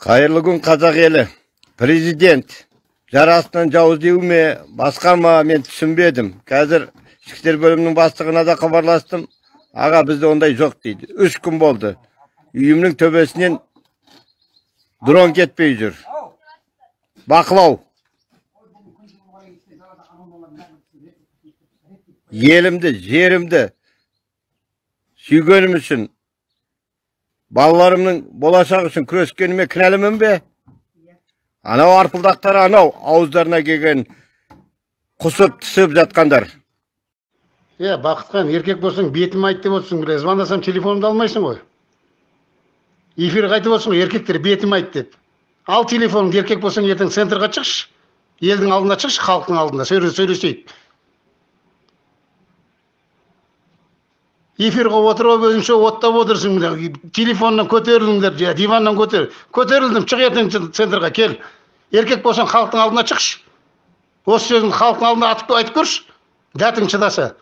Қайырлы күн, қазақ елі. Президент жарасынан жауыз деу ме, басқа ма, мен түсінбедім. Қазір ішкі істер бөлімінің бастығына да хабарластым. Аға, бізде ондай жоқ дейді. 3 күн болды. Үйімнің төбесінен дрон кетпей жүр. Бақылау. Елімді, жерімді сүйгенім үшін, балаларымның болашағы үшін күрескеніме кінәлімін бе? Анау арпылдақтар, анау ауыздарына келген құсып түсіп жатқандар. Е, Бақытхан, еркек болсаң бетім айт деп отырсың, біле. Звондасам телефонымды алмайсың ғой. Эфирге айтып отырсың ғой, еркектер бетім айт деп. Ал телефоныңды, еркек болсаң ертең центрға шықшы, елдің алдына шықшы, халықтың алдына сөйлесейік. Эфирге отырып өзіңше оттап отырсың, телефоннан көтеріліңдер, диваннан көтер. Көтерілдім, шық ертең центрға, кел. Еркек болсаң халықтың алдына шықшы. Осы сөзін халықтың алдына атып айтып көрші, дәтің шыдаса.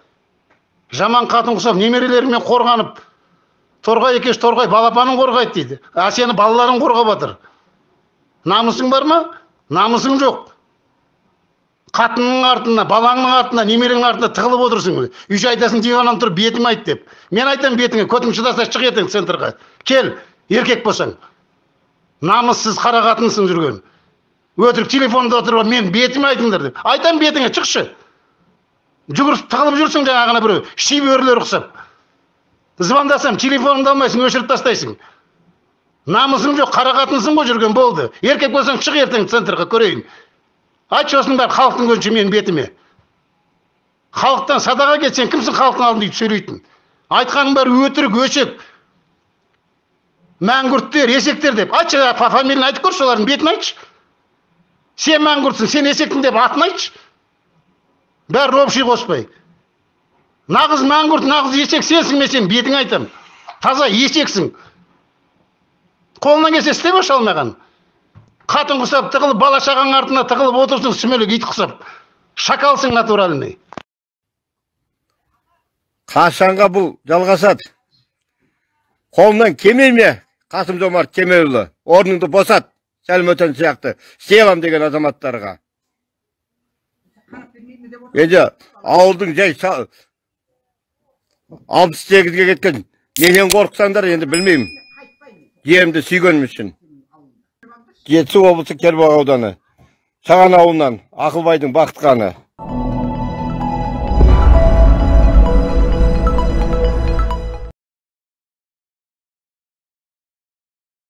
Жаман қатын құсап, немерелерімен қорғанып, торғай екеш торғай балапанын қорғайды дейді. А сені балаларың қорғап жатыр. Намысың бар ма? Намысың жоқ. Қатынның артына, балаңның артына, немереңнің артына тығылып отырсың. Үйше айтасың, диваннан тұрып бетім айт деп. Мен айтам бетіңе, көтің шыдаса шық ертең центрға. Кел, еркек болсаң. Намыссыз қара қатынсың жүрген. Өтірік телефонда отырып, мен бетім айтыңдар деп. Айтам бетіңе, шықшы. Жүгіріп тығылып жүрсің жаңағына біреу, шибөрілер ұқсап. Звондасам, телефоныңды алмайсың, өшіріп тастайсың. Намысың жоқ, қара қатынсың ғой жүрген, болды. Еркек болсаң шық ертең центрға, көрейін. Айтшы осының бәрі халықтың көзінше менің бетіме. Халықтан садаға кетсең, кімсің халықтың алдында өйтіп сөйлейтін? Айтқаның бәрі өтірік, өсек. Мәңгүрттер, есектер деп. Айтшы, фамилияны айтып көрші, олардың бетін айтшы. Сен мәңгүртсің, сен есектің деп атын айтшы. Бәрі общий қоспай. Нағыз мәңгүрт, нағыз есек сенсің, мен сен бетіңе айтам. Таза есексің. Қолынан келсе істеп аша алмаған. Қатын құсап тығылып, бала шағаның артына тығылып отырсың, сүмелек ит құсап. Шакалсың натуральный. Қашанға бұл жалғасады? Қолынан келмей ме Қасым Жомарт Кемелұлы? Орныңды босат, Сәлім Өтен сияқты істей алам деген азаматтарға. Енді ауылдың жай 68-ге кеткен менен қорықсаңдар, енді білмеймін. Жерімді сүйгенім үшін. Жетісу облысы Кербұлақ ауданы, Шаған ауылынан Ақылбайдың Бақытханы.